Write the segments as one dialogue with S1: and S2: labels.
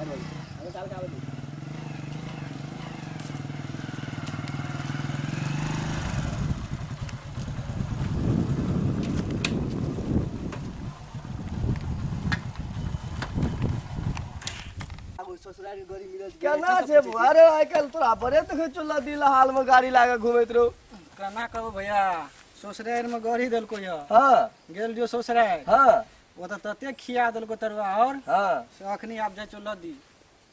S1: बजे आबै काल के आबै।
S2: केना छै बुआ रे, आइ काल्हि तोरा बड़े देखै छौ लदी हाल में गाड़ी लाके घुमैत रहू।
S1: केना कहू भैया, ससुरारि में गड़ी देलको यऽ।
S2: हाँ।
S1: गेल जो ससुरारि।
S2: हाँ।
S1: ओ तऽ तते खिया देलको तरुआ और।
S2: हाँ।
S1: से अखनी आब जाइ छौ लदी।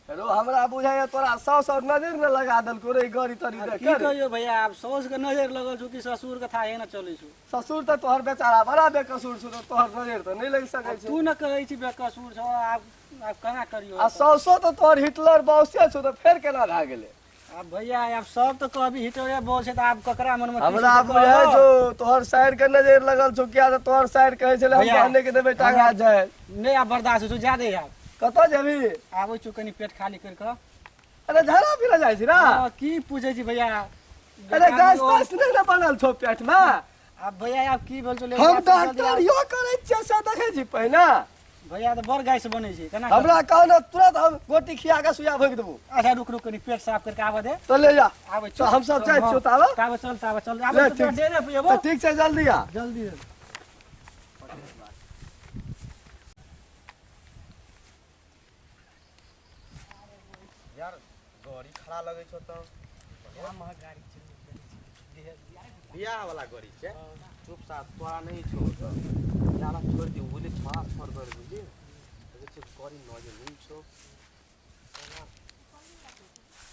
S2: रो हमरा बुझाइया तोरा साउस और नजर न लगा देलको रे गाड़ी तड़ी
S1: आब
S2: देख
S1: की
S2: के।
S1: कहियो भैया, आब साउस के नजर लगल छौ कि ससुर के थाहे न चलै छौ।
S2: ससुर तऽ तोहर बेचारा बड़ा बेकसूर छौ, तऽ तोहर नजर तऽ नहि लागि सकै छै।
S1: तू न कहै छी बेकसूर छौ, आब आब केना करियो?
S2: आ साउसो तऽ तोहर हिटलर बॉसे छौ, तऽ फेर केना भए गेलै?
S1: आब भैया, आब सब तऽ कहबी हिटलरे बॉस छै, तऽ आब ककरा मन में की
S2: हमरा
S1: छै से
S2: बुझाइ
S1: कहब?
S2: छौ तोहर साइर के नजर लगल छौ, किया तऽ तोहर साइर कहै छलै हम
S1: भैया,
S2: बहने के देबै टांगा जाय।
S1: नहि आब बर्दाश्त होइ छौ, जादे आब।
S2: कतऽ जेबही?
S1: आबै छौ कनि पेट खाली करि कऽ।
S2: अरे झाड़ा पीला जाइ छी ना?
S1: हाँ, की पूछै छी भैया?
S2: अरे गैस तैस नहि ने बनल छौ पेट में?
S1: आब भैया, आब की भेल छौ?
S2: हम डॉक्टर यो करै छियै से देखै छी पहिने।
S1: भैया तऽ बड़ गैस बनै छै, केना?
S2: हमरा कहो ने, तुरंत हम गोटी खिया के सुइया भोगि देबो।
S1: अच्छा रुक रुक, कनि पेट साफ करके आबऽ दे।
S2: तो ले जा।
S1: आबै
S2: तो हम सब जाइ छियौ ताबे।
S1: ताबे चल, ताबे चल।
S2: ले,
S1: आबै
S2: ठीक
S1: तऽ डेरे पे
S2: तऽ ठीक छै, जल्दी आ।
S1: जल्दी।
S3: यार, गाड़ी खड़ा लगै छौ तऽ बियाह वाला गाड़ी छै। चुप साथ तोरा नहीं छौ तऽ यारा छोड़ दियो, बुझली? छोड़ा छोड़ कर, बुझली? देखै छियै गाड़ी नजर नहीं छौ।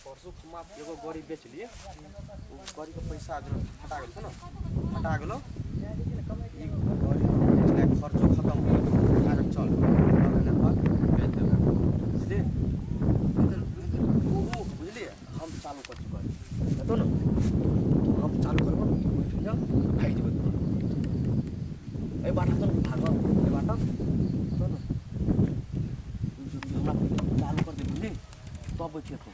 S3: परसू खुमा एगो गाड़ी बेचलिए, ओ गाड़ी के पैसा जो फटा गेल छौ ने, फटा गेलो। ई गाड़ी बेचने के खर्चो खत्म हो गेल। उठा के चल अगले पर बेच देबै, बुझली? ओहो बुझली, हम चालू कर चुकल हेतौ ने, तो हम चालू करबो ने, तू बैठ जा, भागि जेबै तू। एहि बाटा चल, भागब एहि बाटा चल ने। हमरा चालू कर दे, बुझली? तब बैठिए तू।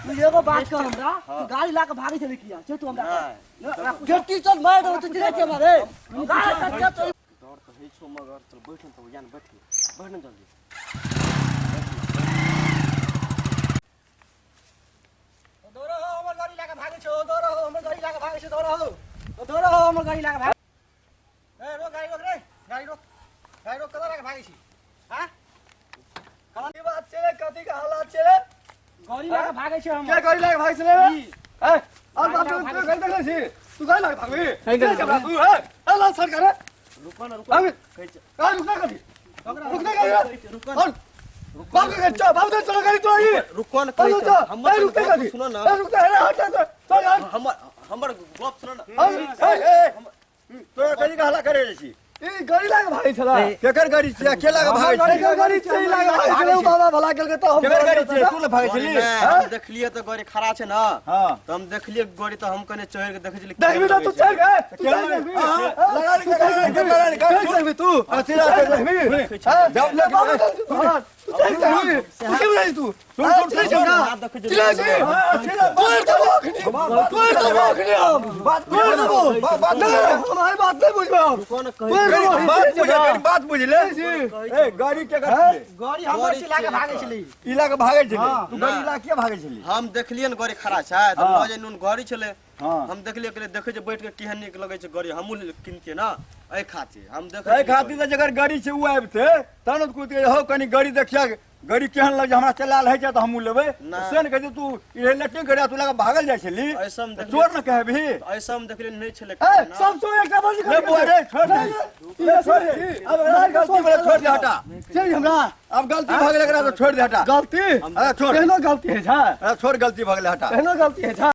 S1: तू एगो बात कह हमरा, तू गाड़ी ला के भागै छलै किया से तू हमरा गेटी चल मार देबो। तू चिड़ै छै हमरा रे गाड़ी चल चल।
S3: डर तऽ होइ छौ मगर चल बैठ ने, तब जान बैठ बैठ ने जल्दी।
S1: दौड़ो हो, हमर गाड़ी लाके भागै छौ। दौड़ो हो, हमर गाड़ी लाके भागै छौ। दौड़ो हो, दौड़ो हो, हमर गाड़ी लाके भाग। ए रोक गाड़ी, रोक रे गाड़ी, रोक गाड़ी, रोक। कतऽ लाके भागै छी? हाँ,
S2: की बात छै रे? कथी के हालात छै रे?
S1: गाड़ी लाके भागै छै
S2: के
S1: हमर।
S2: गाड़ी लाके भागै छलै रे?
S1: ई।
S2: ए और बाप रे, तू गाड़ी देखले छी? तू गाड़ी लाके भागबी? के छै तू? ए ए लाल सरकार रे,
S3: रुको ने, रुको।
S2: भागबी?
S3: कहै छै
S2: गाड़ी रुकना कथी? रुकना गाड़ी रे?
S3: रुको
S2: और बाप के चल, बाप दे चलो गाड़ी तो आई।
S3: रुको ने, कहै
S2: चलो
S3: छै
S2: चल।
S3: हमर
S2: ए रुकते कथी?
S3: सुनो ने।
S2: ए रुकते रे, हट चल चल हट।
S3: हमर हमर गप सुनो ने।
S2: ए ए
S4: तोरा कथी के हल्ला करे छी?
S2: ई गाड़ी लाके भागै छलै।
S4: केकर गाड़ी छियै? के लाके भागै
S2: गाड़ी
S4: छी?
S2: गाड़ी छै लाके भागै छलै। ओ बाबा भला केलकै तऽ हम
S4: केकर गाड़ी छियै? तू ले भागै
S3: गाड़ी
S4: छली?
S3: नहि, हम देखलियै तऽ गाड़ी खड़ा छै ने।
S4: हाँ।
S3: तऽ हम देखलियै गाड़ी तऽ हम कने चढ़ि के देखै छलियै।
S2: देखबी तऽ तू चढ़ गए, तू चढ़ देखबी।
S4: लगा ले, लगा ले, लगा ले।
S2: देखबी तू।
S4: हाँ, सीधा चढ़
S2: देखबी। हाँ,
S4: जाओ,
S2: ले बाबा, तू हाँ, तू चढ़ देखबी। तू क्यों रही तू? हाँ, चिल्ला छी हमरा। चिल्ला छी। तोड़ देबो अखनी। तोड़ देबो अखनी हम। तोड़ देबो। नहीं, हमारी बात नहीं बुझबै हम।
S3: रुको ने, कहै
S2: तोड़ देबो।
S4: बात बुझे, कनी बात बुझ ले। ए गाड़ी केकर छियै?
S1: गाड़ी हमर छै, लाके भागै छलै।
S4: ई लाके भागै छली? तू गाड़ी ला किया भागै छली?
S3: हम देखलियै ने गाड़ी खड़ा छै तऽ
S4: हाँ।
S3: लऽ जाइ नून गाड़ी छलै।
S4: हाँ।
S3: हम देखलियै, कहलियै देखै छै बैठ के केहन नीक लगै छै गाड़ी, हमहूँ किनतियै ने, एहि खातिर हम देखै
S4: एहि
S3: छलियै।
S4: खातिर तऽ जकर गाड़ी छै ओ आबिते तहन ने तू कहतियै, हौ कनी गाड़ी देखिया, गाड़ी केहन लग हमरा चलायल होइ छै तऽ हमहूँ लेबै।
S3: नहि।
S4: से ने कहै छै, तू इहे लेटिंग करिया तू लगा भागल जाइ छली।
S3: ऐसा हम
S4: तऽ
S3: देखलियै।
S4: चोर ने कहबही?
S3: ऐसा हम देखलियै नहि छलै।
S2: ए, सब चोर एकटा बंद
S4: ले बुआ रे, छोड़ दे। ले, छोड़ दे। अब गलती भेलै, छोड़ दे, हटा।
S2: चल हमरा।
S4: अब गलती भऽ गेलै एकरा तऽ छोड़ दे, हटा।
S2: गलती
S4: अरे छोड़।
S2: केहनो गलती है छै।
S4: अरे छोड़, गलती भऽ गेलै, हटा।
S2: केहनो गलती है छै।